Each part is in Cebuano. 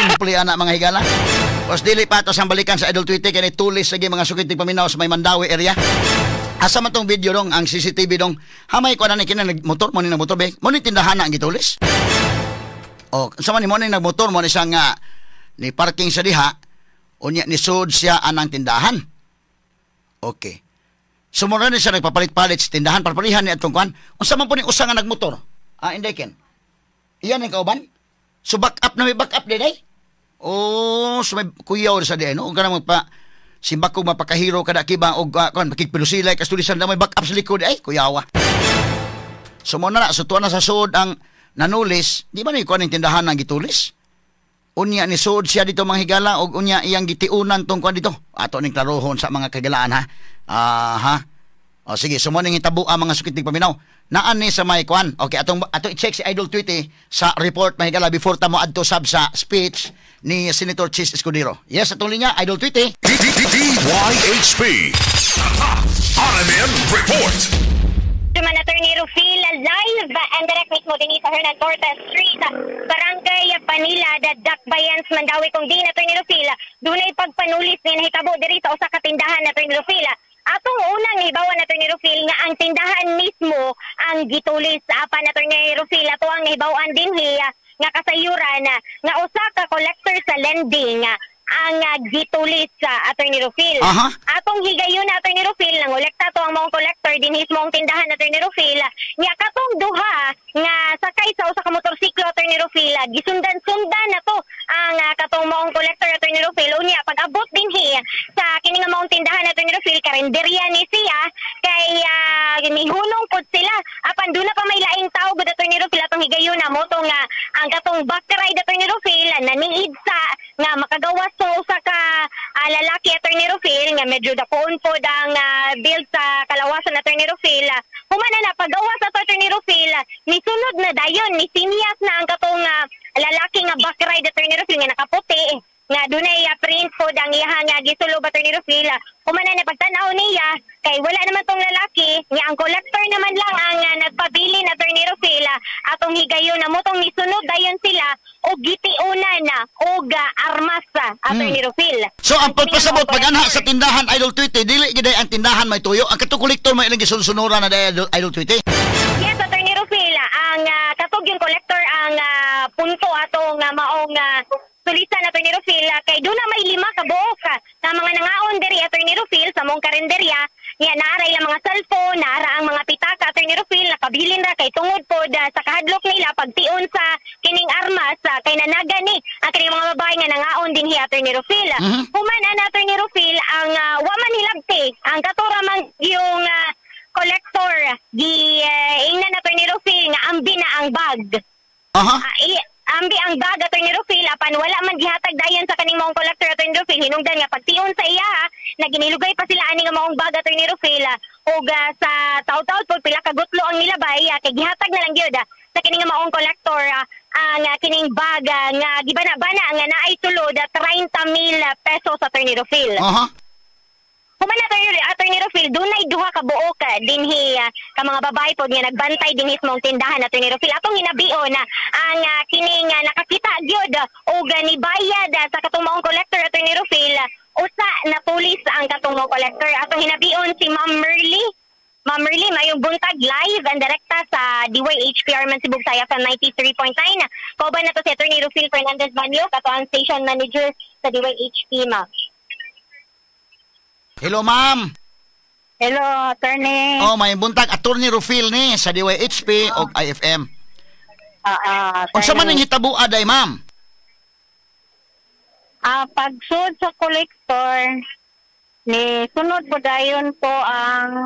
Simple ana, mga higala. Os dili pa ato sang balikan sa Idol Twitter kay tulis lagi, mga sukit paminaw, sa may Mandaue area. Asa man tong video dong, ang CCTV dong? Hamay ko na ni kina nagmotor mo ni nagmotor be. Mo ni tindahan na ang gitulis. O sa man ni mo ni nagmotor mo ni siya nga ni parking sa diha, unya ni sud siya anang tindahan. Okay. So mo ni siya nagpapalit-palit sa tindahan parparihan ni atong kuan. Unsa man po ni usa nga nagmotor? Ah, inday ken. Iyan ang kauban? So back up na, may back up din ay? Oh, so may kuyaw sa di no? Ug kanang magpa simbak ko mapakahiro kada kiba og kuan makigpilusilay kastulisan na may back up sa likod ay kuyawa. So mo na, so tuwa na sa sud ang nanulis, di ba ni kuan ang tindahan ang gitulis? Unya ni sud siya dito, mga higala, og unya iyang gitiunan tong kuan dito. Ato ning klarohon sa mga kagalaan ha. Ah ha. O sige, so mo ning hitabo ang mga sukit paminaw. Naan ni sa may kuan. Okay, atong ato i-check si Idol Tweety sa report, mga higala, before ta mo adto sab sa speech ni Senator Chiz Escudero. Yes, atong linya, Idol Tweety. DYHP. RMN Report. Duman, Attorney Rufil, live and direct mismo din sa Hernan Cortez Street, Barangay Panila, Dakbayan, Mandaue, kung di Attorney Rufil, dunay pagpanulis ni nahitabo diri sa usa ka tindahan, Attorney Rufil. Atong unang hibawan, Attorney Rufil, nga ang tindahan mismo ang gitulis. Apan, Attorney Rufil, ato ang nahibawan dinhi nga kasayuran nga usa ka collector sa lending ang gitulis sa Attorney Rufil. Atong higayon na, Attorney Rufil, nangolekta to ang maong collector dinhi sa maong tindahan, Attorney Rufil. Nya katong duha nga sakay sa usa ka motorsiklo, Attorney Rufil, gisundan-sundan na to ang katong maong collector, Attorney Rufil. Unya pag-abot dinhi sa kini nga maong tindahan, Attorney Rufil, karinderya ni siya kay mihunong pud sila. Apan duna pa may laing tao gud, Attorney Rufil, atong higayon na mo nga ang katong back ride, Attorney Rufil, naniid sa nga makagawas sa usa ka lalaki, Attorney Rufil, nga medyo dakoon pod ang build sa kalawasan, Attorney Rufil. Human na pagawas ato, Attorney Rufil, nisunod na dayon, ni sinyas na ang katong lalaki nga back ride, Attorney Rufil, nga nakaputi nga dunay print pod ang iyaha nga gisulob, Attorney Rufil. Human na pagtan-aw niya kay wala naman tong lalaki nga ang collector naman lang ang nagpabilin, Attorney Rufil. Atong higayon na motong nisunod dayon sila og gitiunan na og armas, Attorney Rufil. So ang pagpasabot paganha sa tindahan, Idol Tweety, dili gid ang tindahan may tuyo, ang katong kolektor may ilang gisunsunuran na day, Idol Tweety. Yes, Attorney Rufil, ang katog yung collector ang punto atong maong tulisan, Attorney Rufil, kay doon na may lima ka buok na mga nangaon diri, Attorney Rufil, sa mong karinderya. Nya naara ilang mga cellphone, naara ang mga pitaka, Attorney Rufil, nakabilin ra kay tungod pod sa kahadlok nila pagtion sa kining armas kay nanaga ni ang kining mga babae nga nangaon dinhi, Attorney Rufil. Human ana, Attorney Rufil, ang wa man hilabti ang katura man yung collector gi ingnan, Attorney Rufil, nga ambi na ang bag. Ambi ang bag, Attorney Rufil, apan wala man gihatag dayon sa kaning maong collector, Attorney Rufil, hinungdan nga pagtion sa iya na ginilugay pa sila ani nga maong bag, Attorney Rufil, ug sa taw-taw pod pila ka gutlo ang nilabay, kay gihatag na lang gyud sa kining nga maong collector ang kining bag nga gibana-bana nga naay sulod 30,000 pesos, Attorney Rufil. Human, Attorney Rufil, dunay duha ka buok dinhi ka mga babae pod nga nagbantay dinhi sa maong tindahan, Attorney Rufil. Atong hinabion na ang kining nakakita gyud og nibayad sa katong maong collector, Attorney Rufil, usa natulis ang katong maong collector. Atong hinabion si Ma'am Merly. Ma'am Merly, mayong buntag, live and direkta sa DYHP Arman Cebu sa FM 93.9. Kauban na to si Attorney Rufil Fernandez Banyo, kato ang station manager sa DYHP, ma'am. Hello, ma'am. Hello, Attorney. Oh, may buntag, Attorney Rufil ni sa DYHP og IFM. Unsa man ning hitabo aday, ma'am? Pagsud sa collector, ni sunod po dayon po ang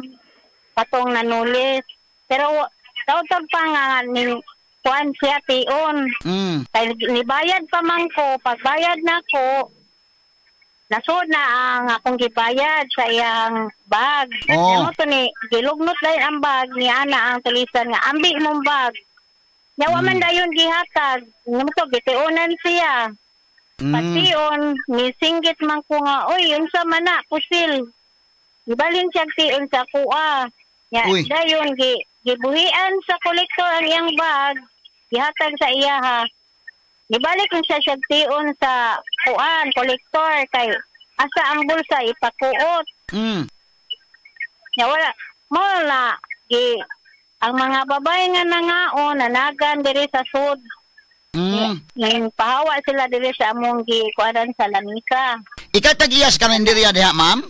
katong nanulis. Pero tautog pa nga ni kuan siya tion. Kay nibayad pa man ko, pagbayad na ko, nasud na ang akong gibayad sa iyang bag. Mo to ni gilugnot dayon ang bag ni ana ang tulisan nga ambi mong bag. Nya wa man dayon gihatag. Mo to gitiunan siya. Pagtion, ni singgit man ko nga, "Oy, unsa man na, pusil?" Gibalin siya tion sa kuha. Nya, Uy. dayon, gibuhian sa kolektor ang iyang bag, gihatag sa iya ha. Gibalik na siya siya tion sa kuan kolektor kay asa ang bulsa ipakuot. Ya wala mo na gi ang mga babae nga nangaon nanagan diri sa sud. Ngayon pahawa sila diri sa among gi kuanan sa lamisa. Ikaw tag-iyas karinderya diha, ma'am?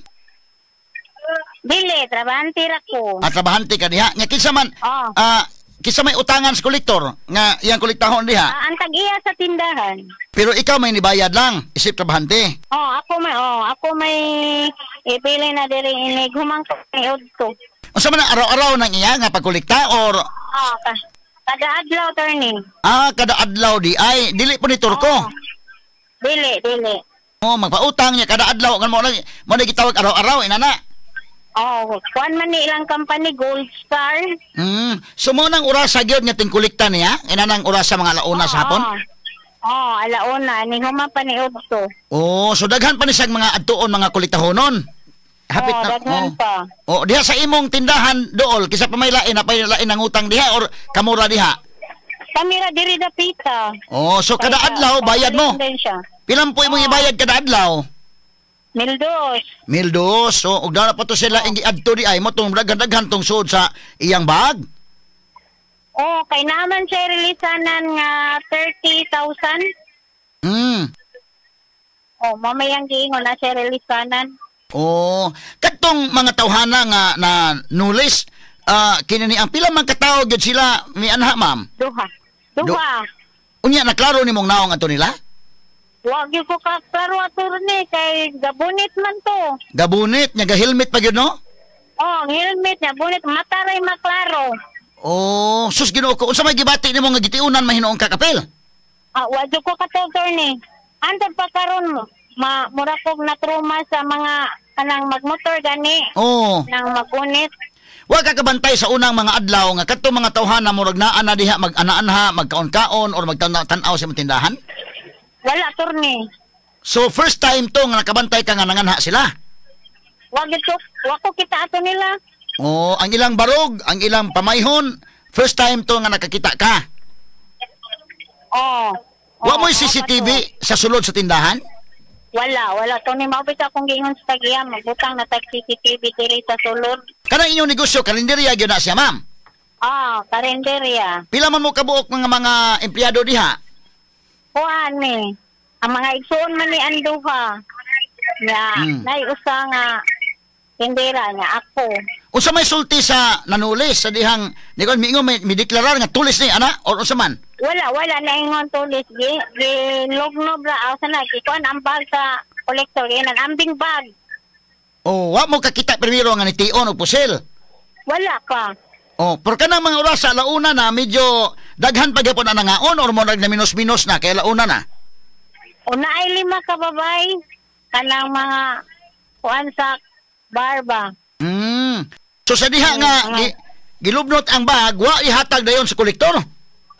Dili, trabahante ra ko. At trabahante ka diha. Nga kinsa man Oh. Kinsa may utangan sa kolektor nga iyang kolektahon diha. Ang tag-iya sa tindahan. Pero ikaw may nibayad lang isip trabahante. Oh, ako may ipili na diri inig humang ni udto. Unsa man ang araw-araw nang iya nga pagkolekta or Oh, kada adlaw, attorney. Kada adlaw di ay dili po ni turko. Oh. Dili, dili. Oh, magpautang niya kada adlaw kan mo lang mo na gitawag araw-araw inana. Oh, kuan man ni ilang company Gold Star. So mo nang orasa gyud nga tingkolekta niya, inanang orasa mga alauna sa hapon. Oh, alauna ni human pa ni udto. Oh, so daghan pa ni siyang mga adtuon mga kolektahonon. Hapit oh, na. Daghan Oh. pa. Oh, diha sa imong tindahan dool kisa pa may lain na pa lain ang utang diha or kamura diha. Kamira diri dapita. Oh, so kada adlaw bayad mo. Pilang po imong ibayad kada adlaw? 1,200. 1,200. So og dara pa to sila ingi adto di ay mo tong daghan-daghan tong suod sa iyang bag. Oh, kay naman siya releasanan nga 30,000. Oh, mamayang giingon na siya releasanan. Oh, kadtong mga tawhana nga na nulis, kini ni ang pila man katawo gyud sila mianha, ma'am? Duha. Duha. Unya naklaro nimong naong ato nila? Wa gyud ko kaklaro attorney kay gabunit man to. Gabunit nya ga-helmet pa gyud no? Oh, ang helmet niya bunit mataray maklaro. Oh, sus Ginoo ko, unsa may gibati nimo nga gitiunan mahinoong kakapil? Wa gyud ko kato attorney. Antod pa karon mo, ma mura kog na trauma sa mga kanang magmotor gani. Oh. Nang magunit. Wa ka kabantay sa unang mga adlaw nga kadtong mga tawhana murag naa na diha mag-ana-anha, magkaon-kaon or magtan-tanaw sa imong tindahan? Wala, attorney. So first time to nga nakabantay ka nga nanganha sila. Wa gyud ko, wa ko kita ato nila. Oh, ang ilang barog, ang ilang pamayhon, first time to nga nakakita ka. Oh. Wa Oh, mo'y CCTV sa sulod sa tindahan? Wala, wala. Tony, maupit akong giingon sa tagiya, magbutang na tag CCTV diri sa sulod. Kanang inyong negosyo, karinderya gyud na siya, ma'am. Ah, karinderya. Pila man mo kabuok mga empleyado diha? Kuan ni. Ang mga igsuon man ni Anduha. Nga, naiusa nga tindera nga ako. Unsa may sulti sa nanulis sa dihang nikon miingon may mideklarar nga tulis ni ana or unsa man? Wala, wala na ingon tulis. Gi, gi lugnob ra asa na gikuan ang bag sa kolektor inan ambing bag. Oh, wa mo kakita primero nga nitiyon og pusil. Wala ka. Oh, pero kanang mga oras sa launa na medyo daghan pa gyapon ang nangaon or mo nag minus-minus na kay launa na. Una ay 5 ka babay kanang mga kuan sa barba. So sa diha nga gilubnot ang bag, wa ihatag dayon sa kolektor.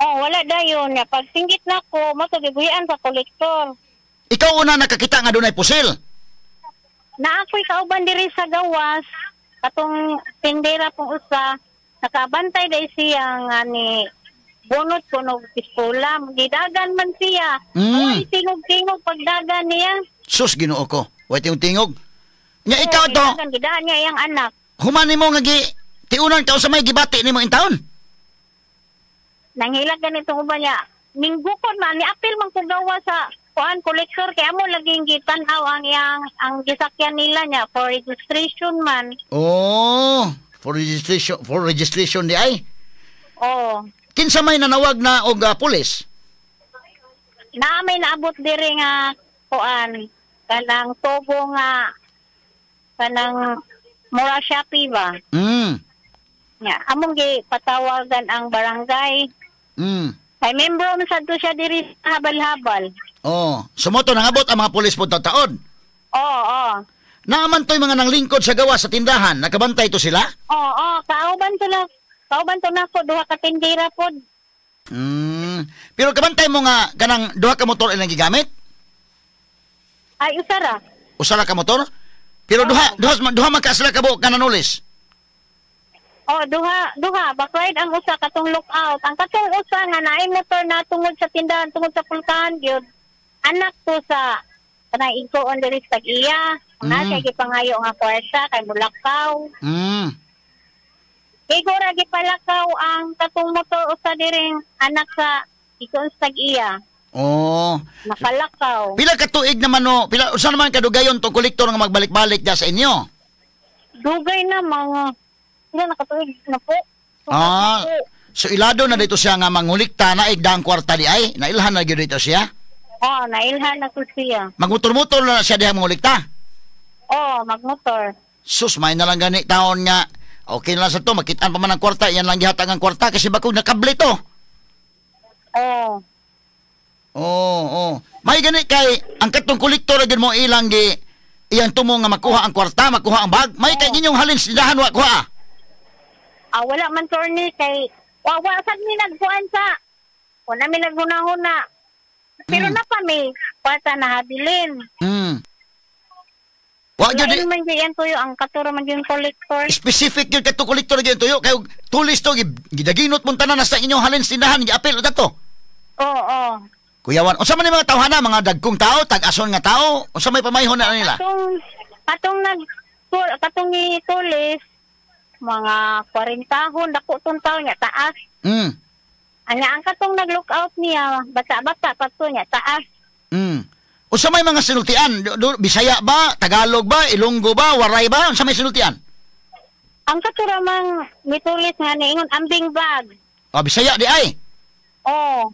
Oh, wala dayon nga pag singgit nako mo to gibuhian sa kolektor. Ikaw una nakakita nga dunay pusil. Na ako'y kauban diri sa gawas katong tindera pong usa nakabantay dai siya nga ni bunot ko nog pistola gidagan man siya. Ay tingog-tingog pagdagan niya. Sus Ginoo ko. Way tingog-tingog. Nya ikaw to. Gidagan gidagan niya iyang anak. Human nimo nga gi tiunan ka sa may gibati nimo in taon. Nanghilag ganitong uban niya. Minggukod man ni apil man kog gawa sa kuan kolektor kay amo laging gitan-aw ang iyang ang gisakyan nila niya for registration man. Oh, for registration di ay. Oh. Kinsa may nanawag na og pulis? Na may naabot diri nga kuan kanang togo nga kanang mura Shopee ba? Nya among gipatawagan ang barangay. Kay membro man sad to siya diri sa habal-habal. Oh, sumoto nangabot ang mga pulis po taon. Oo, oo. Naaman to'y mga nanglingkod sa gawa sa tindahan, nakabantay to sila? Oo, oo, kauban to na. Kauban to nako duha ka tindera pod. Pero kabantay mo nga kanang duha ka motor ilang gigamit? Ay, usa ra. Usa ra ka motor? Pero duha man ka sila kabuok ka nanulis. Oh, duha backride ang usa katong lookout. Ang katong usa nga naay motor na tungod sa tindahan, tungod sa pultahan gyud. Anak to sa kanang igsoon diri sa tag-iya. Nga siya gipangayo nga kwarta kay mulakaw. Igora gipalakaw ang katong motor usa diring anak sa igsoon sa tag-iya. Oh. Nakalakaw. Pila ka tuig naman no? Pila usa naman kadugayon tong kolektor nga magbalik-balik diya sa inyo? Dugay na mga pila nakatuig na po. Ah. So ilado na dito siya nga mangulikta na igdang kwarta di ay nailhan na gyud dito siya. Oh, nailhan na ko siya. Magmotor-motor na siya diha mangulikta. Oh, magmotor. Sus, may na lang gani taon nga. Okay na lang sa to, makitaan pa man ang kwarta, iyan lang gihatag ang kwarta kasi bakog nakable to. Oh. Oo, oh, oh. May gani kay ang katong kolektor gyud mo ilang gi iyang tumo nga makuha ang kwarta, makuha ang bag. May kay inyong halin sindahan wa kuha. Ah, wala man torni kay wa sad mi nagkuan sa. Wala mi naghunahuna. Pero na pa mi kwarta na habilin. Wa gyud man gyud tuyo ang katuro man gyud kolektor. Specific gyud katong kolektor gyud tuyo kay tulis to gidaginot mong tanan sa inyong halin sindahan giapil to. Oo, oo. Kuyawan, unsa man ni mga tawhana, mga dagkong tao, tag-ason nga tao, unsa may pamayhon na nila? Katong gitulis mga 40 dako tong tao niya taas. Anya ang katong nag-look out niya, bata-bata pa to niya taas. Unsa may mga sinultian? Bisaya ba, Tagalog ba, Ilonggo ba, Waray ba? Unsa may sinultian? Ang katuramang mitulis nga niingon ambing bag. Oh, Bisaya di ay. Oh.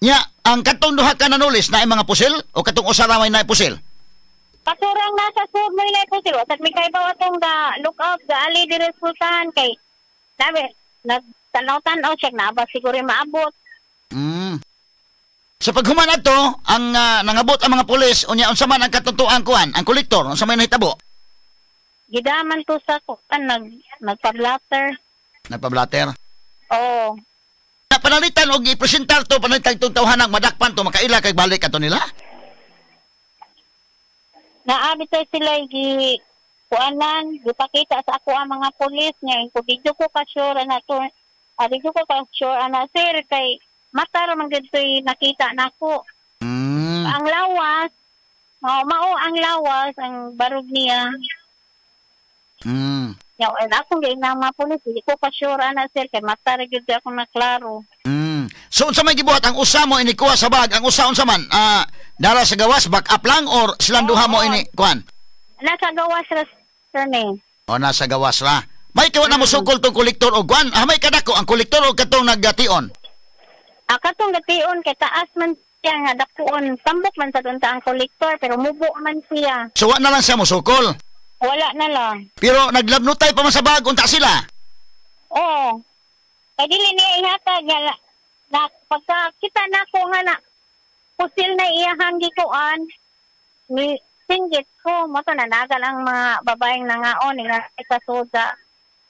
Nya, ang katong duha ka nanulis na mga pusil o katong usa ra may na pusil? Katurang nasa sud mo nila pusil. Wasat mi kay bawa tong ga look out ga ali di resultahan kay sabi nagtanaw-tanaw siya na ba siguro maabot. Sa paghuman adto, ang nangabot ang mga pulis unya unsa man ang katuntuan kuan, ang kolektor unsa may nahitabo? Gidaman to sa kuan nagpa-blatter. Nagpa-blatter. Oo. Panalitan og ipresentar to panalitan tong tawhanang madakpan to makaila kay balik ato nila. Naabi tayo sila gi kuanan gipakita sa ako ang mga pulis nga ko didto ko ka sure ana to. Didto ko ka sure ana sir kay mata ra man gid toy nakita nako. Ang lawas mao ang lawas ang barog niya. Ya, akong gay na mga pulis di ko ka sure ana sir kay mata ra gyud ako na klaro. So unsa may gibuhat ang usa mo ini kuha sa bag, ang usa unsa man? Dara sa gawas back up lang or silang duha mo ini kuan? Nasa gawas ra sir ni. O nasa gawas ra. May kiwa na mosukol tong kolektor og kuan. May kadako ang kolektor og katong naggation. Katong gation kay taas man siya nga dakuon, tambok man sa dunta ang kolektor pero mubo man siya. So wa na lang siya mosukol. Wala na lang. Pero naglabnutay pa man sa bag unta sila. Oo. Kay dili niya ihatag nga na pagka kita nako nga na pusil na iyahang gikuan ni singgit ko mo to nanagal ang mga babaeng nangaon nga kasuda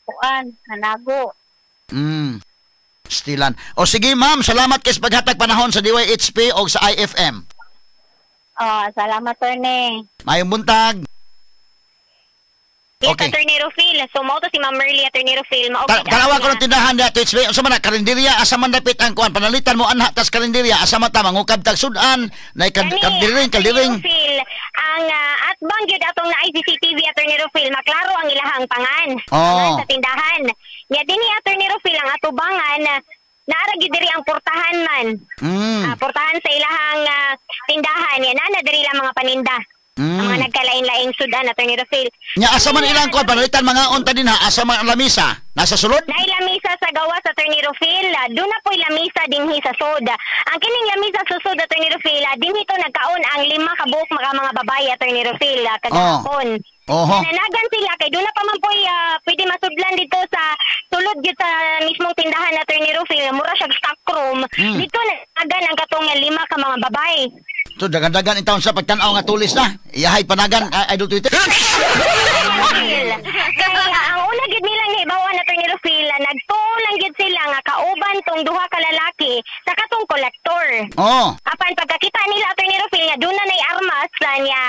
kuan nanago. Stilan. O sige ma'am, salamat kay sa paghatag panahon sa DYHP o sa IFM. Oh, salamat Tony. Mayong buntag. Yes, Okay. Attorney Rufil. So, mao to si Ma'am Merly, Attorney Rufil. Tanawa ko ng tindahan niya, Twitch. Unsa man na, karinderya, asa man dapit ang kuan. Panalitan mo, anha, tas karinderya, asa man ta, mangukab tag sudan, na kaldiring, kaldiring. Attorney Rufil, ang atbang gyud atong na CCTV, Attorney Rufil, maklaro ang ilahang pangan. Oh. Pangan sa tindahan. Nya dinhi Attorney Rufil, ang atubangan, naara gyud diri ang portahan man. Portahan sa ilahang tindahan. Nya na diri lang mga paninda. Ang mga nagkalain-laing sudan, Attorney Rufil. Nya asa man ilang kuan panalitan mga unta din ha, asa man ang lamisa? Nasa sulod? Naay lamisa sa gawas, Attorney Rufil. Doon na po'y lamisa dinhi sa soda. Ang kining lamisa sa soda, Attorney Rufil, dinhi to nagkaon ang 5 ka buok mga babae, Attorney Rufil, kagahapon. Oho. Nananagan sila kay doon na pa man po'y pwede masudlan dito sa sulod gyud sa mismong tindahan, Attorney Rufil. Mura siyag stock room. Dito nanagan ang katong 5 ka mga babae. So, dagan-dagan in taon sa pagtanaw nga tulis na. Iyahay panagan, Idol Twitter. Kaya ang una gid nilang hibawan, Attorney Rufil, nagtuo lang gid sila nga kauban tong duha ka lalaki sa katong kolektor. Oh. Apan pagkakita nila, Attorney Rufil, nga doon na nay armas, gawas niya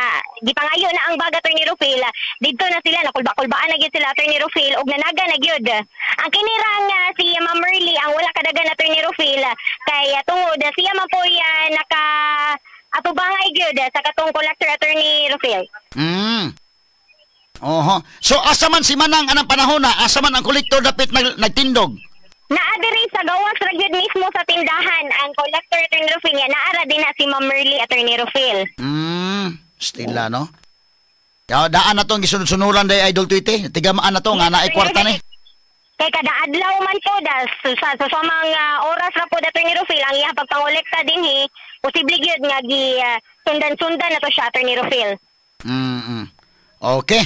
gipangayo na ang bag, Attorney Rufil. Didto na sila nakulba-kulbaan na gyud sila, Attorney Rufil, ug nanaga na gyud. Ang kinirang si Ma'am Merly ang wala kadagan, Attorney Rufil, kay tungod siya man po naka atubangay gyud sa katong collector, Attorney Rufil. Oho. So asa man si Manang anang panahon na? Asa man ang kolektor dapit nagtindog? Naa diri sa gawas ra gyud mismo sa tindahan ang collector, Attorney Rufil, niya naara din na si Ma'am Merly, Attorney Rufil. Stila no. Ya, daan na tong gisunod-sunuran day, Idol Tweety. Tigamaan na to nga naay kwarta ni. Kay kada adlaw man po da sa mga oras ra po, Attorney Rufil, ang iyang pagpangolekta dinhi, posible gyud nga gi sundan-sundan na to siya, Attorney Rufil. Okay.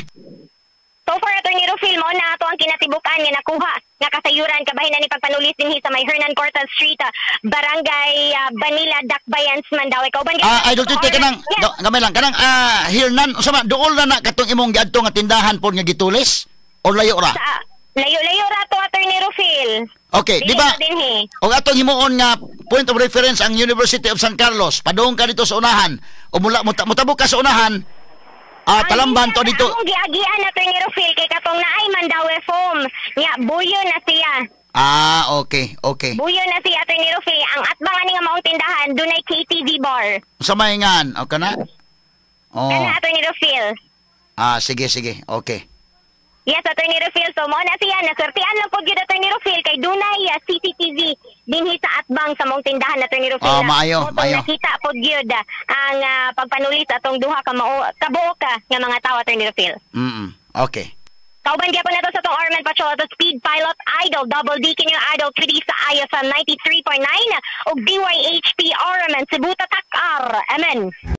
So far, Attorney Rufil, mao na ato ang kinatibuk-an nga nakuha nga kasayuran kabahin na ni pagpanulis dinhi sa may Hernan Cortez Street, Barangay Banila, Dakbayan, Mandaue. Kauban Idol Tweety, kanang Yes. gamay lang kanang Hernan unsa man duol na na katong imong giadto nga tindahan po nga gitulis or layo ra? Sa layo-layo ra to, Attorney Rufil. Okay, di Dili ba? na dinhi. Og atong himuon nga point of reference ang University of San Carlos. Padung ka dito sa unahan. O mula mutabok ka sa unahan. Talamban to dito. Among giagian, Attorney Rufil, kay katong naay Mandaue Foam. Nya buyo na siya. Ah, okay. Buyo na siya, Attorney Rufil. Ang atbang ani nga maong tindahan dunay KTV bar. Sa may ngan, okay na? Oh. Kana, Attorney Rufil. Ah, sige, sige. Okay. Yes, Attorney Rufil. So mao na siya, naswertian lang pod gyud, Attorney Rufil, kay dunay CCTV dinhi sa atbang sa maong tindahan, Attorney Rufil. Oh, maayo, Mao tong maayo. nakita pod gyud ang pagpanulis atong duha ka mao kabuok nga mga tawo, Attorney Rufil. Okay. Kauban gyapon nato sa tong Arman Patrol to Speed Pilot Idol Double D kinyo Idol 3 sa IFM 93.9 ug DYHP RMN Cebu Tatak R. Amen.